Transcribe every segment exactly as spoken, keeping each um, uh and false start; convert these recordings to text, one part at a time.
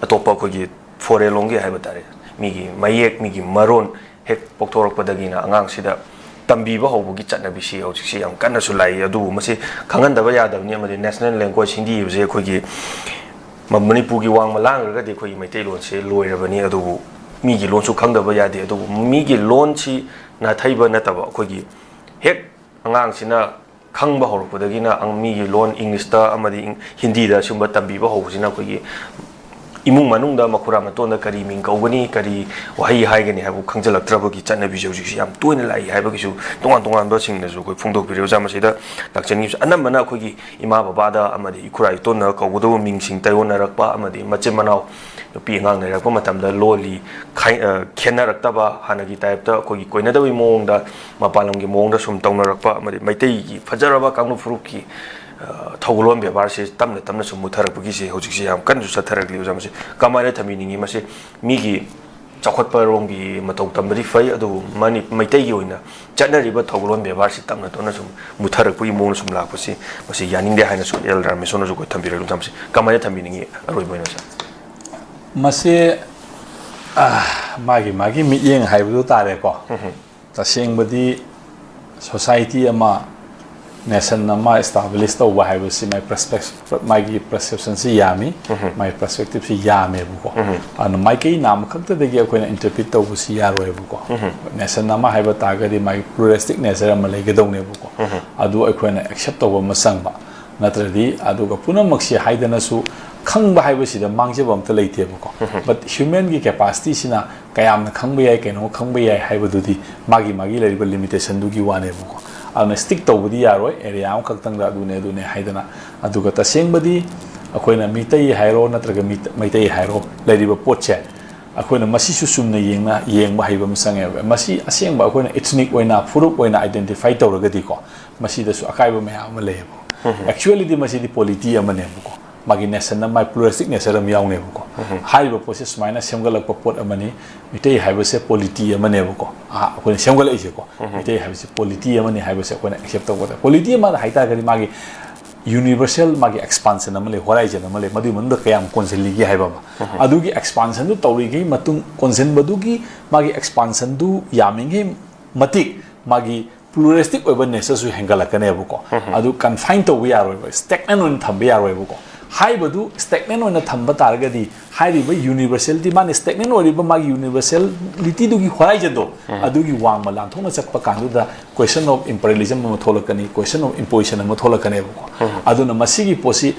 ꯑꯇꯣꯞꯄ ꯑꯩꯈꯣꯏꯒꯤ ꯐꯣꯔꯦꯟ ꯂꯣꯝꯒꯤ ꯍꯥꯏꯕ ꯇꯥꯔꯦ, ꯃꯤꯒꯤ ꯃꯌꯦꯛ, ꯃꯤꯒꯤ ꯃꯔꯣꯟ ꯍꯦꯛ ꯄꯣꯛꯊꯣꯔꯛꯄꯗꯒꯤꯅ ꯑꯉꯥꯡꯁꯤꯗ ꯇꯝꯕꯤꯕ ꯍꯧꯕꯒꯤ ꯆꯠꯅꯕꯤꯁꯤ ꯍꯧꯖꯤꯛꯁꯤ ꯌꯥꯝ ꯀꯟꯅꯁꯨ ꯂꯥꯛꯏ꯫ ꯑꯗꯨꯕꯨ ꯃꯁꯤ ꯈꯪꯍꯟꯗꯕ ꯌꯥꯗꯕꯅꯤ, ꯑꯃꯗꯤ national language ꯍꯤꯟꯗꯤ ꯍꯥꯏꯕꯁꯦ ꯑꯩꯈꯣꯏꯒꯤ ꯃ-, ꯃꯅꯤꯄꯨꯔꯒꯤ ꯋꯥꯡꯃ ꯂꯥꯡꯈ꯭ꯔꯒꯗꯤ ꯑꯩꯈꯣꯏꯒꯤ ꯃꯩꯇꯩꯂꯣꯟꯁꯦ ꯂꯣꯏꯔꯕꯅꯤ꯫ ꯑꯗꯨꯕꯨ ꯃꯤꯒꯤ ꯂꯣꯟꯁꯨ ꯈꯪꯗꯕ ꯌꯥꯗꯦ꯫ ꯑꯗꯨꯕꯨ ꯃꯤꯒꯤ ꯂꯣꯟꯁꯤ ꯅꯥꯊꯩꯕ ꯅꯠꯇꯕ, ꯑꯩꯈꯣꯏꯒꯤ ꯍꯦꯛ ꯑꯉꯥꯡꯁꯤꯅ ꯈꯪꯕ ꯍꯧꯔꯛꯄꯗꯒꯤꯅ ꯑꯪ-, ꯃꯤꯒꯤ ꯂꯣꯟ ꯏꯪꯂꯤꯁꯇ ꯑꯃꯗꯤ ꯏꯪ-, ꯍꯤꯟꯗꯤꯗ ꯁꯨꯝꯕ ꯇꯝꯕꯤꯕ ꯍꯧꯕꯁꯤꯅ ꯑꯩꯈꯣꯏꯒꯤ ꯏꯃꯨꯡ ꯃꯅꯨꯡꯗ ꯃꯈꯨꯔꯥ ꯃꯇꯣꯟꯗ ꯀꯔꯤ ꯃꯤꯡ ꯀꯧꯒꯅꯤ, ꯀꯔꯤ ꯋꯥꯍꯩ ꯍꯥꯏꯒꯅꯤ ꯍꯥꯏꯕ ꯈꯪꯖꯤꯜꯂꯛꯇ꯭ꯔꯕꯒꯤ ꯆꯠꯅꯕꯤꯁꯦ ꯍꯧꯖꯤꯛꯁꯤ ꯌꯥꯝ ꯇꯣꯏꯅ ꯂꯥꯛꯏ ꯍꯥꯏꯕꯒꯤꯁꯨ ꯇꯣꯉꯥꯟ ꯇꯣꯉꯥꯟꯕꯁꯤꯡꯅꯁꯨ ꯑꯩꯈꯣꯏ ꯐꯣꯡꯗꯣꯛꯄꯤꯔꯦ꯫ ꯑꯣꯖꯥ, ꯃꯁꯤꯗ ꯂꯥꯛꯆꯅꯤꯡꯉꯤꯕꯁꯦ ꯑꯅꯝꯕꯅ ꯑꯩꯈꯣꯏꯒꯤ ꯏꯃꯥ ꯕꯕꯥꯗ ꯑꯃꯗꯤ ꯏꯈꯨꯔꯥ ꯏꯇꯣꯟꯅ ꯀꯧꯒꯗꯧꯕ ꯃꯤꯡꯁꯤꯡ ꯇꯥꯏꯌꯣꯟꯅꯔꯛꯄ ꯑꯃꯗꯤ ꯃꯆꯤꯟ ꯃꯅꯥꯎ ꯅꯨꯄꯤ ꯑꯉꯥꯡ ꯂꯩꯔꯛꯄ ꯃꯇꯝꯗ ꯂꯣꯜꯂꯤ ꯈꯥꯏ-, ꯑ, ꯈꯦꯠꯅꯔꯛꯇꯕ, ꯍꯥꯟꯅꯒꯤ ꯇꯥꯏꯞꯇ ꯑꯩꯈꯣꯏꯒꯤ ꯀꯣꯏꯅꯗꯕꯒꯤ ꯃꯑꯣꯡꯗ, ꯃꯄꯥꯟ ꯂꯝꯒꯤ ꯃꯑꯣꯡꯗ ꯁꯨꯝ ꯇꯧꯅꯔꯛꯄ, ꯑꯃꯗꯤ ꯃꯩꯇꯩꯒꯤ ꯐꯖꯔꯕ ꯀꯥꯡꯂꯨꯞ ꯐꯨꯔꯨꯞꯀꯤ, ꯑ, ꯊꯧꯒꯜꯂꯣꯟ ꯕꯦꯕꯥꯔꯁꯦ ꯇꯞꯅ ꯇꯞꯅ ꯁꯨꯝ ꯃꯨꯠꯊꯔꯛꯄꯒꯤꯁꯦ ꯍꯧꯖꯤꯛꯁꯦ ꯌꯥꯝ ꯀꯟꯅꯁꯨ ꯆꯠꯊꯔꯛꯂꯤ꯫ ꯑꯣꯖꯥ, ꯃꯁꯤ ꯀꯃꯥꯏꯅ ꯊꯝꯕꯤꯅꯤꯡꯉꯤ? ꯃꯁꯤ ꯃꯤꯒꯤ ꯆꯥꯎꯈꯠꯄꯔꯣꯝꯒꯤ ꯃꯇꯧ ꯇꯝꯕꯗꯤ ꯐꯩ, ꯑꯗꯨꯕꯨ ꯃꯅꯤ-, ꯃꯩꯇꯩꯒꯤ ꯑꯣꯏꯅ ꯆꯠꯅꯔꯤꯕ ꯊꯧꯒꯜꯂꯣꯟ ꯕꯦꯕꯥꯔꯁꯤ ꯇꯞꯅ ꯇꯞꯅ ꯁꯨꯝ ꯃꯨꯠꯊꯔꯛꯄꯒꯤ ꯃꯑꯣꯡꯗ ꯁꯨꯝ ꯂꯥꯛꯄꯁꯤ, ꯃꯁꯤ ꯌꯥꯅꯤꯡꯗꯦ ꯍꯥꯏꯅꯁꯨ ꯑꯦꯜ ꯔꯥꯃꯦꯁꯣꯔꯅꯁꯨ ꯑꯩꯈꯣꯏ ꯊꯝꯕꯤꯔꯛꯂꯤ꯫ ꯑꯣꯖꯥ, ꯃꯁꯤ ꯀꯃꯥꯏꯅ ꯊꯝꯕꯤꯅꯤꯡꯉꯤ ꯑꯔꯣꯏꯕ ꯑꯣꯏꯅ, ꯁꯥꯔ? ꯃꯁꯤ, ꯑ, ꯃꯥꯒꯤ ꯃꯥꯒꯤ ꯃꯤꯠꯌꯦꯡ ꯍꯥꯏꯕꯗꯨ ꯇꯥꯔꯦꯀꯣ꯫ ꯎꯝ꯫ ꯇꯁꯦꯡꯕꯗꯤ society ꯑꯃ, nation ꯑꯃ establish ꯇꯧꯕ ꯍꯥꯏꯕꯁꯤ ꯃꯥꯒꯤ perspec-, ꯃꯥꯒꯤ perception ꯁꯤ ꯌꯥꯝꯃꯤ, ꯎꯝ꯫ ꯃꯥꯒꯤ perspective ꯁꯤ ꯌꯥꯝꯃꯦꯕꯀꯣ꯫ ꯎꯝ꯫ ꯑꯗꯨꯅ ꯃꯥꯏꯀꯩ ꯅꯥꯝꯃ ꯈꯛꯇꯗꯒꯤ ꯑꯩꯈꯣꯏꯅ interpret ꯇꯧꯕꯁꯤ ꯌꯥꯔꯣꯏꯕꯀꯣ꯫ ꯎꯝ꯫ Nation ꯑꯃ ꯍꯥꯏꯕ ꯇꯥꯔꯒꯗꯤ ꯃꯥꯒꯤ pluralistic nature ꯑꯃ ꯂꯩꯒꯗꯧꯅꯦꯕꯀꯣ꯫ ꯎꯝ꯫ ꯑꯗꯨ ꯑꯩꯈꯣꯏꯅ accept ꯇꯧꯕ ꯑꯃ ꯆꯪꯕ꯫ ꯅꯠꯇ꯭ꯔꯗꯤ, ꯑꯗꯨꯒ ꯄꯨꯝꯅꯃꯛꯁꯤ ꯍꯥꯏꯗꯅꯁꯨ ꯈꯪꯕ ꯍꯥꯏꯕꯁꯤꯗ ꯃꯥꯡꯖꯕ ꯑꯝꯇ ꯂꯩꯇꯦꯕꯀꯣ꯫ ꯎꯝ꯫ But human ꯒꯤ capacity ꯁꯤꯅ ꯀꯌꯥꯝꯅ ꯈꯪꯕ ꯌꯥꯏ, ꯀꯩꯅꯣ ꯈꯪꯕ ꯌꯥꯏ ꯍꯥꯏꯕꯗꯨꯗꯤ ꯃꯥꯒꯤ ꯃꯥꯒꯤ ꯂꯩꯔꯤꯕ limitation ꯗꯨꯒꯤ ꯋꯥꯅꯦꯕꯀꯣ꯫ ꯑꯗꯨꯅ stick ꯇꯧꯕꯗꯤ ꯌꯥꯔꯣꯏ, area ꯑꯃꯈꯛꯇꯪꯗ ꯑꯗꯨꯅꯦ ꯑꯗꯨꯅꯦ ꯍꯥꯏꯗꯅ꯫ ꯑꯗꯨꯒ ꯇꯁꯦꯡꯕꯗꯤ ꯑꯩꯈꯣꯏꯅ ꯃꯤꯇꯩ ꯍꯥꯏꯔꯣ ꯅꯠꯇ꯭ꯔꯒ ꯃꯤꯇ-, ꯃꯩꯇꯩ ꯍꯥꯏꯔꯣ, ꯂꯩꯔꯤꯕ ꯄꯣꯠꯁꯦ ꯑꯩꯈꯣꯏꯅ ꯃꯁꯤꯁꯨ ꯆꯨꯝꯅ ꯌꯦꯡꯅ, ꯌꯦꯡꯕ ꯍꯩꯕ ꯑꯃ ꯆꯪꯉꯦꯕ꯫ ꯃꯁꯤ ꯑꯁꯦꯡꯕ ꯑꯩꯈꯣꯏꯅ ethnic ꯑꯣꯏꯅ, ꯐꯨꯔꯨꯞ ꯑꯣꯏꯅ identify ꯇꯧꯔꯒꯗꯤꯀꯣ, ꯃꯁꯤꯗꯁꯨ ꯑꯀꯥꯏꯕ ꯃꯌꯥꯝ ꯑꯃ ꯂꯩꯌꯦꯕ꯫ ꯎꯝ꯫ Actually ꯗꯤ ꯃꯁꯤꯗꯤ polity ꯑꯃꯅꯦꯕꯀꯣ꯫ ꯃꯥꯒꯤ nation ꯅ ꯃꯥꯒꯤ pluralistic nature ꯑꯃ ꯌꯥꯎꯅꯦꯕꯀꯣ꯫ ꯎꯝ꯫ ꯍꯥꯏꯔꯤꯕ ꯄꯣꯠꯁꯦ ꯁꯨꯃꯥꯏꯅ ꯁꯦꯝꯒꯠꯂꯛꯄ ꯄꯣꯠ ꯑꯃꯅꯤ꯫ ꯃꯤꯇꯩ ꯍꯥꯏꯕꯁꯦ polity ꯑꯃꯅꯦꯕꯀꯣ꯫ ꯑꯥ, ꯑꯩꯈꯣꯏꯅ ꯁꯦꯝꯒꯠꯂꯛꯏꯁꯦꯀꯣ꯫ ꯎꯝ꯫ ꯃꯤꯇꯩ ꯍꯥꯏꯕꯁꯦ polity ꯑꯃꯅꯤ ꯍꯥꯏꯕꯁꯦ ꯑꯩꯈꯣꯏꯅ accept ꯇꯧꯕꯗ, polity ꯑꯃ ꯍꯥꯏꯇꯥꯔꯒꯗꯤ ꯃꯥꯒꯤ ꯌꯨꯅꯤꯚꯔꯁꯦꯜ ꯃꯥꯒꯤ ꯑꯦꯛꯁꯄꯥꯟꯁꯟ ꯑꯃ ꯂꯩ, ꯍꯣꯔꯥꯏꯖꯟ ꯑꯃ ꯂꯩ, ꯃꯗꯨꯒꯤ ꯃꯅꯨꯡꯗ ꯀꯌꯥꯝ ꯀꯣꯟꯁꯤꯜꯂꯤꯒꯦ ꯍꯥꯏꯕ ꯑꯃ꯫ ꯑꯗꯨꯒꯤ ꯑꯦꯛꯁꯄꯥꯟꯁꯟꯗꯨ ꯇꯧꯔꯤꯉꯩ ꯃꯇꯨꯡ, ꯀꯣꯟꯁꯤꯟꯕꯗꯨꯒꯤ ꯃꯥꯒꯤ ꯑꯦꯛꯁꯄꯥꯟꯁꯟꯗꯨ ꯌꯥꯝꯃꯤꯉꯩ ꯃꯇꯤꯛ ꯃꯥꯒꯤ ꯄ꯭ꯂꯨꯔꯦꯁꯇꯤꯛ ꯑꯣꯏꯕ ꯅꯦꯆꯔꯁꯨ ꯍꯦꯟꯒꯠꯂꯛꯀꯅꯦꯕꯀꯣ꯫ ꯑꯗꯨ ꯀꯟꯐꯥꯏꯟ ꯇꯧꯕ ꯌꯥꯔꯣꯏꯕ, ꯁ꯭ꯇꯦꯛꯅꯦꯟ ꯑꯣꯏꯅ ꯊꯝꯕ ꯌꯥꯔꯣꯏꯕꯀꯣ꯫ ꯍꯥꯏꯕꯗꯨ ꯁ꯭ꯇꯦꯛꯅꯦꯟ ꯑꯣꯏꯅ ꯊꯝꯕ ꯇꯥꯔꯒꯗꯤ ꯍꯥꯏꯔꯤꯕ ꯌꯨꯅꯤꯚꯔꯁꯦꯂꯤꯇꯤ, ꯃꯥꯅ ꯁ꯭ꯇꯦꯛꯅꯦꯟ ꯑꯣꯏꯔꯤꯕ ꯃꯥꯒꯤ ꯌꯨꯅꯤꯚꯔꯁꯦꯂꯤꯇꯤꯗꯨꯒꯤ ꯍꯣꯔꯥꯏꯖꯟꯗꯣ ꯑꯗꯨꯒꯤ ꯋꯥꯡꯃ ꯂꯥꯟꯊꯣꯛꯅ ꯆꯠꯄ ꯀꯥꯟꯗꯨꯗ ꯀ꯭ꯋꯦꯁꯟ ꯑꯣꯐ ꯏꯝꯄꯔꯤꯌꯦꯂꯤꯖꯝ ꯑꯃ ꯊꯣꯛꯂꯛꯀꯅꯤ, ꯀ꯭ꯋꯦꯁꯟ ꯑꯣꯐ ꯏꯝꯄꯣꯖꯤꯁꯟ ꯑꯃ ꯊꯣꯛꯂꯛꯀꯅꯦꯕꯀꯣ꯫ ꯑꯗꯨꯅ ꯃꯁꯤꯒꯤ ꯄꯣꯠꯁꯤ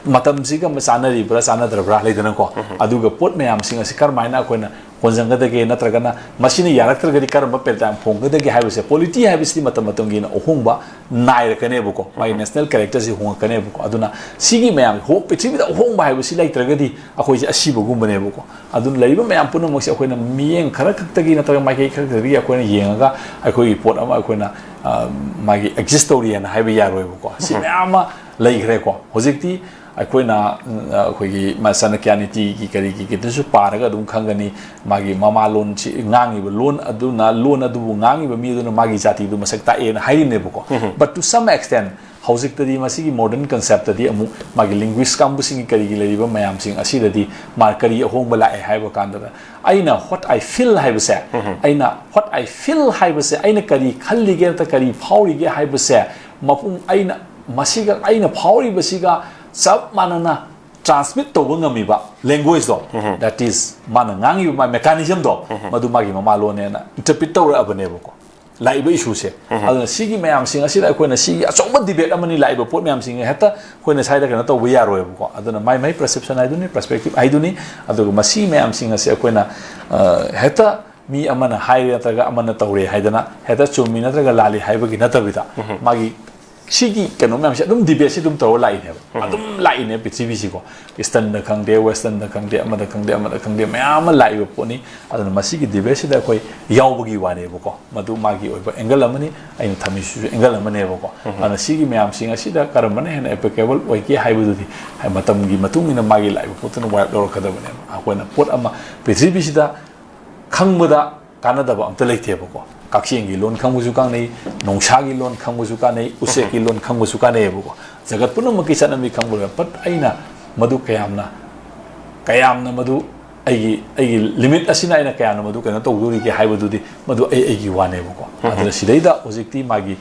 ꯃꯇꯝꯁꯤꯒ ꯑꯃ ꯆꯥꯟꯅꯔꯤꯕ꯭ꯔꯥ ꯆꯥꯟꯅꯗ꯭ꯔꯕ꯭ꯔꯥ ꯂꯩꯗꯅꯀꯣ꯫ ꯑꯗꯨꯒ ꯄꯣꯠ ꯃꯌꯥꯝꯁꯤꯡ ꯑꯁꯤ ꯀꯔꯝꯍꯥꯏꯅ ꯑꯩꯈꯣꯏꯅ ꯍꯣꯟꯖꯟꯒꯗꯒꯦ, ꯅꯠꯇ꯭ꯔꯒꯅ ꯃꯁꯤꯅ ꯌꯥꯔꯛꯇ꯭ꯔꯒꯗꯤ ꯀꯔꯝꯕ ꯄꯦꯔꯥꯗꯥꯏꯝ ꯍꯣꯡꯒꯗꯒꯦ ꯍꯥꯏꯕꯁꯦ, ꯄꯣꯂꯤꯇꯤ ꯍꯥꯏꯕꯁꯤꯗꯤ ꯃꯇꯝ ꯃꯇꯝꯒꯤ ꯑꯣꯏꯅ ꯑꯍꯣꯡꯕ ꯅꯥꯏꯔꯛꯀꯅꯦꯕꯀꯣ, ꯃꯥꯒꯤ ꯅꯦꯁꯅꯦꯜ ꯀꯦꯔꯦꯛꯇꯔꯁꯤ ꯍꯣꯡꯉꯛꯀꯅꯦꯕꯀꯣ꯫ ꯑꯗꯨꯅ ꯁꯤꯒꯤ ꯃꯌꯥꯝ ꯍꯣ-, ꯄ꯭ꯔꯤꯊꯤꯕꯤꯗ ꯑꯍꯣꯡꯕ ꯍꯥꯏꯕꯁꯤ ꯂꯩꯇ꯭ꯔꯒꯗꯤ ꯑꯩꯈꯣꯏꯁꯦ ꯑꯁꯤꯕꯒꯨꯝꯕꯅꯦꯕꯀꯣ꯫ ꯑꯗꯨꯅ ꯂꯩꯔꯤꯕ ꯃꯌꯥꯝ ꯄꯨꯝꯅꯃꯛꯁꯦ ꯑꯩꯈꯣꯏꯅ ꯃꯤꯠꯌꯦꯡ ꯈꯔ ꯈꯛꯇꯒꯤ ꯅꯠꯇ꯭ꯔꯒ ꯃꯥꯏꯀꯩ ꯈꯔ ꯈꯛꯇꯒꯤ ꯑꯩꯈꯣꯏꯅ ꯌꯦꯡꯉꯒ ꯑꯩꯈꯣꯏꯒꯤ ꯄꯣꯠ ꯑꯃ ꯑꯩꯈꯣꯏꯅ, ꯑ, ꯃꯥꯒꯤ ꯑꯦꯛꯖꯤꯁ ꯇꯧꯔꯤ ꯍꯥꯏꯅ ꯍꯥꯏꯕ ꯌꯥꯔꯣꯏꯕꯀꯣ꯫ ꯁꯤ ꯃꯌꯥꯝ ꯑꯃ ꯂꯩꯈ꯭ꯔꯦꯀꯣ꯫ ꯍꯧꯖꯤꯛꯇꯤ ꯑꯩꯈꯣꯏꯅ, ꯎꯝ, ꯑꯩꯈꯣꯏꯒꯤ ꯃꯥ ꯆꯥꯅꯀ꯭ꯌꯥ ꯅꯤꯇꯤꯒꯤ ꯀꯔꯤꯒꯤ ꯀꯩꯗꯁꯨ ꯄꯥꯔꯒ ꯑꯗꯨꯝ ꯈꯪꯒꯅꯤ꯫ ꯃꯥꯒꯤ ꯃꯃꯥ ꯂꯣꯟꯁꯤ ꯉꯥꯡꯉꯤꯕ ꯂꯣꯟ ꯑꯗꯨꯅ, ꯂꯣꯟ ꯑꯗꯨꯕꯨ ꯉꯥꯡꯉꯤꯕ ꯃꯤ ꯑꯗꯨꯅ ꯃꯥꯒꯤ ꯖꯥꯇꯤꯗꯨ ꯃꯁꯛ ꯇꯥꯛꯑꯦꯅ ꯍꯥꯏꯔꯤꯅꯦꯕꯀꯣ꯫ But to some extent, ꯍꯧꯖꯤꯛꯇꯗꯤ ꯃꯁꯤꯒꯤ ꯃꯣꯗꯔꯟ ꯀꯟꯁꯦꯞꯇꯗꯤ ꯑꯃꯨꯛ ꯃꯥꯒꯤ ꯂꯤꯡꯒ꯭ꯋꯤꯁ ꯀꯥꯡꯕꯨꯁꯤꯡꯒꯤ ꯀꯔꯤꯒꯤ ꯂꯩꯔꯤꯕ ꯃꯌꯥꯝꯁꯤꯡ ꯑꯁꯤꯗꯗꯤ ꯃꯥ ꯀꯔꯤ ꯑꯍꯣꯡꯕ ꯂꯥꯛꯑꯦ ꯍꯥꯏꯕ ꯀꯥꯟꯗ, ꯑꯩꯅ what I feel ꯍꯥꯏꯕꯁꯦ, ꯑꯩꯅ what I feel ꯍꯥꯏꯕꯁꯦ, ꯑꯩꯅ ꯀꯔꯤ ꯈꯜꯂꯤꯒꯦ ꯅꯠꯇ꯭ꯔꯒ ꯀꯔꯤ ꯐꯥꯎꯔꯤꯒꯦ ꯍꯥꯏꯕꯁꯦ, ꯃꯄꯨꯡ ꯑꯩꯅ, ꯃꯁꯤꯒ ꯑꯩꯅ ꯐꯥꯎꯔꯤꯕꯁꯤꯒ ꯆꯞ ꯃꯥꯟꯅꯅ ꯇ꯭ꯔꯥꯟꯁꯃꯤꯠ ꯇꯧꯕ ꯉꯝꯃꯤꯕ ꯂꯦꯡꯒ꯭ꯋꯦꯖꯇꯣ, that is, ꯃꯥꯅ ꯉꯥꯡꯉꯤꯕ ꯃꯥꯒꯤ ꯃꯦꯀꯥꯅꯤꯖꯝꯗꯣ, ꯃꯗꯨ ꯃꯥꯒꯤ ꯃꯃꯥ ꯂꯣꯟꯅꯦꯅ ꯏꯟꯇꯔꯄ꯭ꯔꯤꯠ ꯇꯧꯔꯛꯑꯕꯅꯦꯕꯀꯣ, ꯂꯥꯛꯏꯕ ꯏꯁꯨꯁꯦ꯫ ꯑꯗꯨꯅ ꯁꯤꯒꯤ ꯃꯌꯥꯝꯁꯤꯡ ꯑꯁꯤꯗ ꯑꯩꯈꯣꯏꯅ ꯁꯤꯒꯤ ꯑꯆꯧꯕ ꯗꯤꯕꯦꯠ ꯑꯃꯅꯤ, ꯂꯥꯛꯏꯕ ꯄꯣꯠ ꯃꯌꯥꯝꯁꯤꯡ ꯍꯦꯛꯇ ꯑꯩꯈꯣꯏꯅ ꯁ꯭ꯋꯥꯏꯗ ꯀꯩꯅꯣ ꯇꯧꯕ ꯌꯥꯔꯣꯏꯕꯀꯣ꯫ ꯑꯗꯨꯅ ꯃꯥꯏ ꯃꯥꯏ ꯄꯔꯁꯦꯞꯁꯟ ꯍꯥꯏꯗꯨꯅꯤ, ꯄꯔꯁꯄꯦꯛꯇꯤꯞ ꯍꯥꯏꯗꯨꯅꯤ꯫ ꯑꯗꯨꯒ ꯃꯁꯤꯒꯤ ꯃꯌꯥꯝꯁꯤꯡ ꯑꯁꯦ ꯑꯩꯈꯣꯏꯅ, ꯑ, ꯍꯦꯛꯇ ꯃꯤ ꯑꯃꯅ ꯍꯥꯏꯔꯦ ꯅꯠꯇ꯭ꯔꯒ ꯑꯃꯅ ꯇꯧꯔꯦ ꯍꯥꯏꯗꯅ ꯍꯦꯛꯇ ꯆꯨꯝꯃꯤ ꯅꯠꯇ꯭ꯔꯒ ꯂꯥꯜꯂꯤ ꯍꯥꯏꯕꯒꯤ ꯅꯠꯇꯕꯤꯗ, ꯃꯥꯒꯤ ꯁꯤꯒꯤ ꯀꯩꯅꯣ ꯃꯌꯥꯝꯁꯦ ꯑꯗꯨꯝ ꯗꯤꯕꯦꯠꯁꯤ ꯑꯗꯨꯝ ꯇꯧꯔ ꯂꯥꯛꯏꯅꯦꯕ꯫ ꯑꯗꯨꯝ ꯂꯥꯛꯏꯅꯦ ꯄ꯭ꯔꯤꯊꯤꯕꯤꯁꯤꯀꯣ꯫ ꯏꯁꯇꯔꯟꯗ ꯈꯪꯗꯦ, ꯋꯦꯁꯇꯔꯟꯗ ꯈꯪꯗꯦ, ꯑꯃꯗ ꯈꯪꯗꯦ, ꯑꯃꯗ ꯈꯪꯗꯦ, ꯃꯌꯥꯝ ꯑꯃ ꯂꯥꯛꯏꯕ ꯄꯣꯠꯅꯤ꯫ ꯑꯗꯨꯅ ꯃꯁꯤꯒꯤ ꯗꯤꯕꯦꯠꯁꯤꯗ ꯑꯩꯈꯣꯏ ꯌꯥꯎꯕꯒꯤ ꯋꯥꯅꯦꯕꯀꯣ꯫ ꯃꯗꯨ ꯃꯥꯒꯤ ꯑꯣꯏꯕ ꯑꯦꯡꯒꯜ ꯑꯃꯅꯤ, ꯑꯩꯅ ꯊꯝꯃꯤꯁꯤꯁꯨ ꯑꯦꯡꯒꯜ ꯑꯃꯅꯦꯕꯀꯣ꯫ ꯑꯗꯨꯅ ꯁꯤꯒꯤ ꯃꯌꯥꯝꯁꯤꯡ ꯑꯁꯤꯗ ꯀꯔꯝꯕꯅ ꯍꯦꯟꯅ ꯑꯦꯄ꯭ꯂꯤꯀꯦꯕꯜ ꯑꯣꯏꯒꯦ ꯍꯥꯏꯕꯗꯨꯗꯤ ꯃꯇꯝꯒꯤ ꯃꯇꯨꯡ ꯏꯟꯅ ꯃꯥꯒꯤ ꯂꯥꯛꯏꯕ ꯄꯣꯠꯇꯨꯅ ꯋꯥꯔꯦꯞ ꯂꯧꯔꯛꯀꯗꯕꯅꯦꯕ꯫ ꯑꯩꯈꯣꯏꯅ ꯄꯣꯠ ꯑꯃ ꯄ꯭ꯔꯤꯊꯤꯕꯤꯁꯤꯗ ꯈꯪꯕꯗ ꯀꯥꯟꯅꯗꯕ ꯑꯝꯇ ꯂꯩꯇꯦꯕꯀꯣ꯫ ꯀꯛꯆꯦꯡꯒꯤ ꯂꯣꯟ ꯈꯪꯕꯁꯨ ꯀꯥꯟꯅꯩ, ꯅꯣꯡꯁꯥꯒꯤ ꯂꯣꯟ ꯈꯪꯕꯁꯨ ꯀꯥꯟꯅꯩ, ꯎꯆꯦꯛꯀꯤ ꯂꯣꯟ ꯈꯪꯕꯁꯨ ꯀꯥꯟꯅꯩꯌꯦꯕꯀꯣ꯫ ꯖꯒꯠ ꯄꯨꯝꯅꯃꯛꯀꯤ ꯆꯠꯅꯕꯤ ꯈꯪꯕ ꯂꯣꯏꯔꯦ꯫ But ꯑꯩꯅ ꯃꯗꯨ ꯀꯌꯥꯝꯅ ꯀꯌꯥꯝꯅ ꯃꯗꯨ ꯑꯩꯒꯤ ꯑꯩꯒꯤ limit ꯑꯁꯤꯅ ꯑꯩꯅ ꯀꯌꯥꯝꯅ ꯃꯗꯨ ꯀꯩꯅꯣ ꯇꯧꯗꯣꯔꯤꯒꯦ ꯍꯥꯏꯕꯗꯨꯗꯤ ꯃꯗꯨ ꯑꯩ ꯑꯩꯒꯤ ꯋꯥꯅꯦꯕꯀꯣ꯫ ꯑꯗꯨꯅ ꯁꯤꯗꯩꯗ ꯍꯧꯖꯤꯛꯇꯤ ꯃꯥꯒꯤ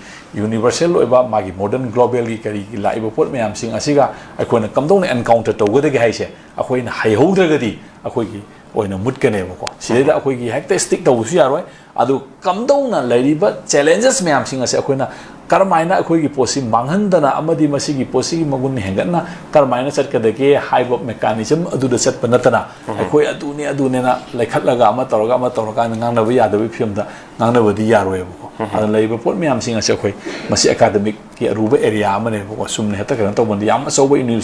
universal ꯑꯣꯏꯕ, ꯃꯥꯒꯤ modern globalꯒꯤ ꯀꯔꯤꯒꯤ ꯂꯥꯛꯏꯕ ꯄꯣꯠ ꯃꯌꯥꯝꯁꯤꯡ ꯑꯁꯤꯒ ꯑꯩꯈꯣꯏꯅ ꯀꯝꯗꯧꯅ encounter ꯇꯧꯒꯗꯒꯦ ꯍꯥꯏꯁꯦ ꯑꯩꯈꯣꯏꯅ ꯍꯩꯍꯧꯗ꯭ꯔꯒꯗꯤ ꯑꯩꯈꯣꯏꯒꯤ ꯑꯣꯏꯅ ꯃꯨꯠꯀꯅꯦꯕꯀꯣ꯫ ꯁꯤꯗꯩꯗ ꯑꯩꯈꯣꯏꯒꯤ ꯍꯦꯛꯇ stick ꯇꯧꯕꯁꯨ ꯌꯥꯔꯣꯏ꯫ ꯑꯗꯨ ꯀꯝꯗꯧꯅ ꯂꯩꯔꯤꯕ challenges ꯃꯌꯥꯝꯁꯤꯡ ꯑꯁꯦ ꯑꯩꯈꯣꯏꯅ ꯀꯔꯝꯍꯥꯏꯅ ꯑꯩꯈꯣꯏꯒꯤ ꯄꯣꯠꯁꯤ ꯃꯥꯡꯍꯟꯗꯅ ꯑꯃꯗꯤ ꯃꯁꯤꯒꯤ ꯄꯣꯠꯁꯤꯒꯤ ꯃꯒꯨꯟ ꯍꯦꯟꯒꯠꯅ ꯀꯔꯝꯍꯥꯏꯅ ꯆꯠꯀꯗꯒꯦ ꯍꯥꯏꯕ mechanism ꯑꯗꯨꯗ ꯆꯠꯄ ꯅꯠꯇꯅ, ꯑꯩꯈꯣꯏ ꯑꯗꯨꯅꯤ ꯑꯗꯨꯅꯦꯅ ꯂꯩꯈꯠꯂꯒ ꯑꯃ ꯇꯧꯔꯒ ꯑꯃ ꯇꯧꯔꯀꯥꯟꯗ ꯉꯥꯡꯅꯕ ꯌꯥꯗꯕꯒꯤ ꯐꯤꯕꯝꯗ ꯉꯥꯡꯅꯕꯗꯤ ꯌꯥꯔꯣꯏꯕꯀꯣ꯫ ꯑꯗꯨꯅ ꯂꯩꯔꯤꯕ ꯄꯣꯠ ꯃꯌꯥꯝꯁꯤꯡ ꯑꯁꯦ ꯑꯩꯈꯣꯏ ꯃꯁꯤ academicꯀꯤ ꯑꯔꯨꯕ area ꯑꯃꯅꯦꯕꯀꯣ꯫ ꯁꯨꯝꯅ ꯍꯦꯛꯇ ꯀꯩꯅꯣ ꯇꯧꯕꯅꯗꯤ ꯌꯥꯝ ꯑꯆꯧꯕ university